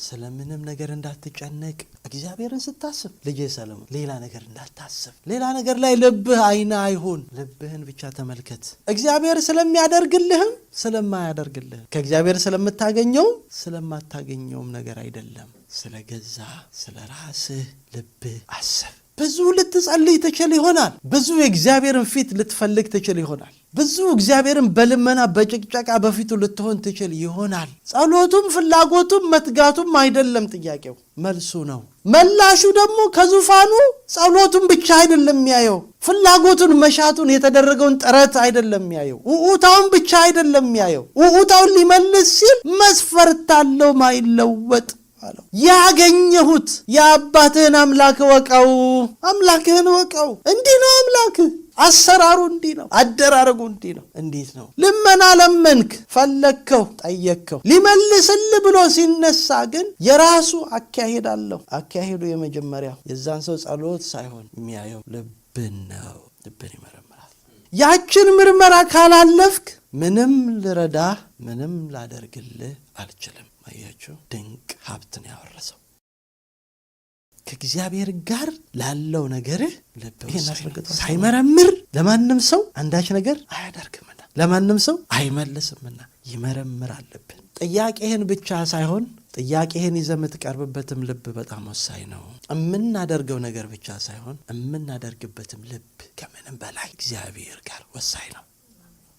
ስለምንም ነገር እንዳትጨነቅ፣ እግዚአብሔርን ስታስብ ልጄ ሰለሞን ሌላ ነገር እንዳታስብ፣ ሌላ ነገር ላይ ልብህ አይነ አይሁን፣ ልብህን ብቻ ተመልከት። እግዚአብሔር ስለሚያደርግልህም ስለማያደርግልህም፣ ከእግዚአብሔር ስለምታገኘውም ስለማታገኘውም ነገር አይደለም፣ ስለ ገዛ ስለ ራስህ ልብህ አስብ። ብዙ ልትጸልይ ትችል ይሆናል። ብዙ የእግዚአብሔርን ፊት ልትፈልግ ትችል ይሆናል። ብዙ እግዚአብሔርን በልመና በጭቅጨቃ በፊቱ ልትሆን ትችል ይሆናል። ጸሎቱም ፍላጎቱም መትጋቱም አይደለም ጥያቄው፣ መልሱ ነው። መላሹ ደግሞ ከዙፋኑ ጸሎቱን ብቻ አይደለም የሚያየው፣ ፍላጎቱን መሻቱን የተደረገውን ጥረት አይደለም የሚያየው፣ ውዑታውን ብቻ አይደለም የሚያየው። ውዑታውን ሊመልስ ሲል መስፈርት አለው ማይለወጥ አለው። ያገኘሁት የአባትህን አምላክ እወቀው፣ አምላክህን እወቀው። እንዲህ ነው አምላክህ፣ አሰራሩ እንዲህ ነው፣ አደራረጉ እንዲህ ነው። እንዴት ነው? ልመና ለመንክ፣ ፈለግከው፣ ጠየቅከው፣ ሊመልስልህ ብሎ ሲነሳ ግን የራሱ አካሄድ አለው። አካሄዱ የመጀመሪያው የዛን ሰው ጸሎት ሳይሆን የሚያየው ልብን ነው። ልብን ይመረምራል። ያችን ምርመራ ካላለፍክ ምንም ልረዳህ፣ ምንም ላደርግልህ አልችልም። አያችሁ፣ ድንቅ ሀብትን ያወረሰው ከእግዚአብሔር ጋር ላለው ነገርህ ልብ ሳይመረምር ለማንም ሰው አንዳች ነገር አያደርግምና ለማንም ሰው አይመልስምና ይመረምር አለብን። ጥያቄህን ብቻ ሳይሆን ጥያቄህን ይዘህ የምትቀርብበትም ልብ በጣም ወሳኝ ነው። የምናደርገው ነገር ብቻ ሳይሆን የምናደርግበትም ልብ ከምንም በላይ እግዚአብሔር ጋር ወሳኝ ነው።